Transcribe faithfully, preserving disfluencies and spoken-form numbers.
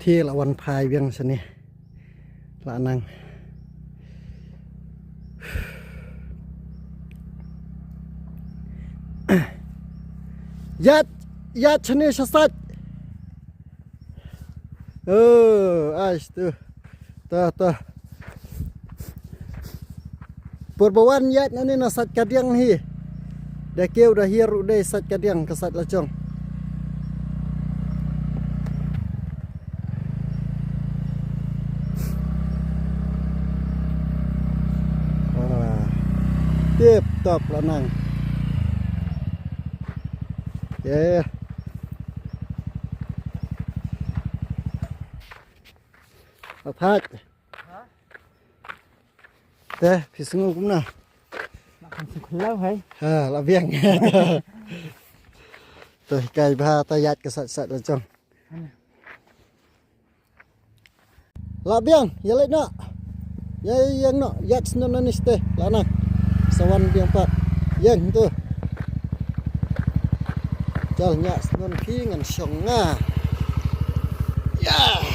Te la wan phai biang shane. La nang. Ïaid, ïaid shane sha sait. Oh, ais tu. Ta, ta. Por ba wan ïaid nane na sait kadiang hi. Da kiew da hiar u dei sait kadiang ka sait la jong. Ah, tip top la nang. Yeah. Athaj. Te, phi sngew kumno? Lah kan sngewkhlaw hai. Ha, la biang. Te, kai bha ta ïaid ka sat sat la jong. La biang, ïa leit noh. Ïa ïeng noh, ïaid snon na niste, la na. Sa wan biang pat. Ïeng tu. Jal ïaid snon phi ngan shong nga. Ya.